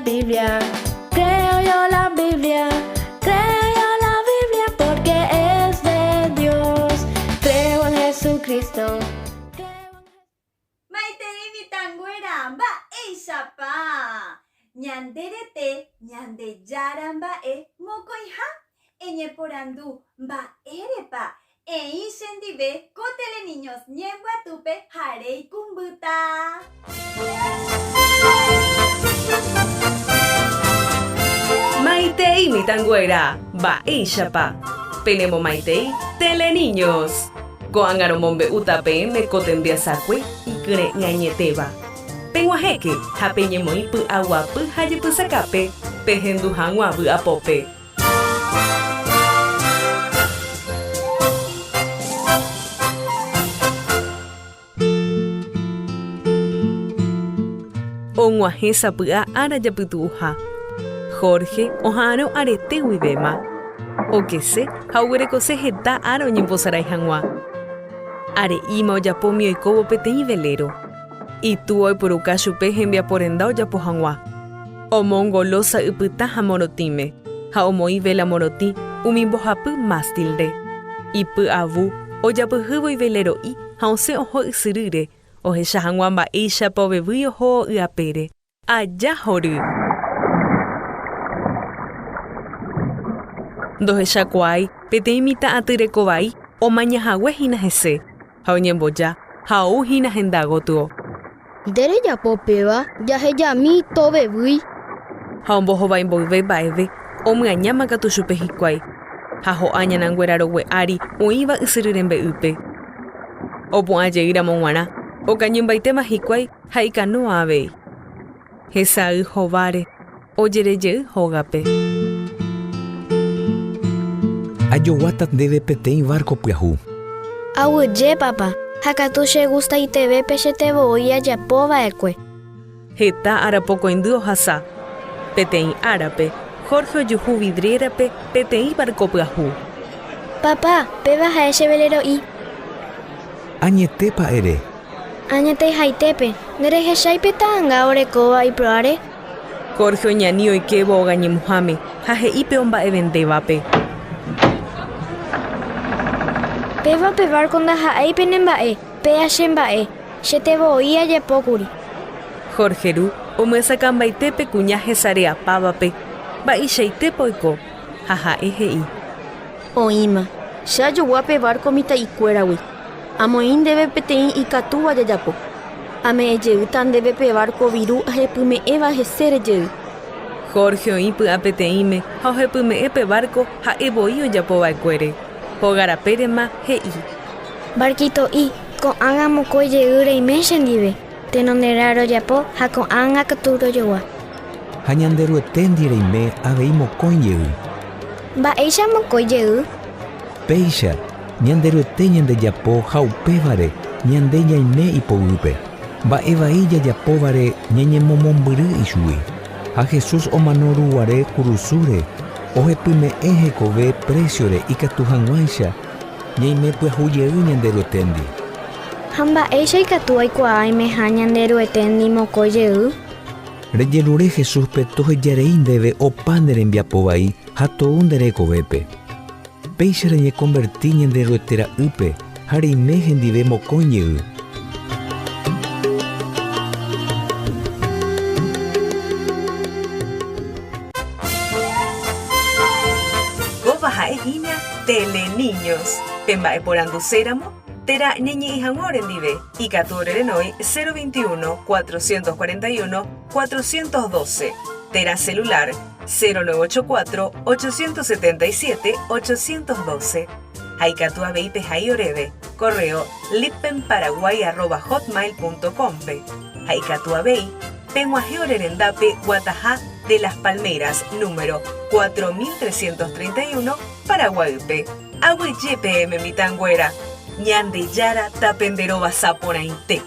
Biblia, creo yo la Biblia, creo yo la Biblia porque es de Dios, creo en Jesucristo, creo en Maitei mitãnguéra, mba'éichapa? Ñande rete Ñandejára mba'e mokõiha, eñeporandu mba'érepa Eĩ chendive ko Teleniños ñembyatýpe ha reikũmbýta. Maitei mitãnguéra, mba'éichapa? Penemomaitei Teleniños. Ko'ág̃a romombe'úta peẽme ko tembiasakue ikyre'ỹ añetéva. Peg̃uahẽke ha peñemoĩ py'aguapy ha jepysakápe pehendu hag̃ua vy'apópe. Og̃uahẽ sapy'a ára japytu'uha. Jorge oha'arõ arete guivéma. Okese ha oguerekose heta ára oñembosarái hag̃ua. Are'íma ojapómi oikóvo peteĩ veléro. Itúa oiporuka chupe hembiapo renda ojapo hag̃ua. Omongolosa ypytã ha morotĩme, ha omoĩ véla morotĩ umi mbohapy mástil-re. Ipy'avu ojapyhývo ivelero'i ha osẽ oho ysyrýre, ohecha hag̃ua mba'éichapa ovevýi oho y apére. Aja hory! Ndohechakuaái peteĩ mitã aty reko vai omaña hague hína hese, ha oñemboja ha ou hína henda gotyo. Nde rejapo péva jahejami tovevýi. Ha ombohovái mboyve mba'eve, omyañáma katu chupe hikuái, ha ho'a ñananguéra rogue ári oĩva ysyry rembe'ýpe. Opu'ã jey ramo g̃uarã, okañymbaitéma hikuái ha ikanóa avei. Hesay hováre, ojere jey hógape. Ajoguáta ndéve peteĩ várko pyahu. Aguyje, papa, ha katu chegustaiteve pe chete voi ajapo va'ekue. Heta arapokõindy ohasa. Peteĩ árape, Jorge ojuhu vidriérape peteĩ várko pyahu. Papa, péva ha'e che velero'i. Añetépa ere? Añetehaitépe, nderehechái pe ta'anga orekóva iproáre? Jorge oñani oikévo óga ñemuháme ha he'i pe omba'evendévape. Péva pe várko ndaha'éi pene mba'e, péa che mba'e, chete voi ajapókuri. Jorge ru omyesakãmbaite pe kuña hesareapávape mba'eichaitépa oiko, ha ha'e he'i. Oĩma, che ajogua pe várko mitã'ikuéragui. Amoĩ ndéve peteĩ ikatúva jajapo. Ame'ẽ jeýta ndéve pe várko viru ahepyme'ẽva hesére jey. Jorge oĩ py'a peteĩme ha ohepyme'ẽ pe várko ha'e voi ojapo va'ekuére. Hóga rapérema he'i. Varkito'i, ko'ág̃a mokõi jey reime chendive, tenonderã rojapo ha ko'ág̃a katu rojogua. Ha Ñanderueténdi reime avei mokõi jey. Mba'éicha mokõi jey? Péicha, Ñanderuete ñandejapo ha upévare ñande ñaime ipoguýpe. Mba'e vai jajapóvare ñañemomombyry ichugui. Ha Jesús omano ruguare kurusúre, ohepyme'ẽ hekove présiore ikatu hag̃uáicha ñaime pyahu jey Ñanderueténdi. Ha mba'éicha ikatu aikuaa aimeha Ñanderueténdi mokõi jey? Rejerure Jesúspe tohejarei ndéve opa ne rembiapo vai ha tou nde rekovépe. Péicha reñekonverti Ñanderuete Ra'ýpe ha reime hendive mokõi jey. Kóva ha'e hína Teleniños. Pemba'eporanduséramo térã ñañe'ẽ hag̃ua orendive, ikatu orerenói 021 441 412 térã celular 0984 877 812 ha ikatu avei pehai oréve correo lippenparaguay@hotmail.com-pe ha ikatu avei peg̃uahẽ ore rendápe Guataha de las Palmeras número 4331 Paraguaýpe. Aguyje peẽme mitãnguéra, Ñandejára tapenderovasa porãite.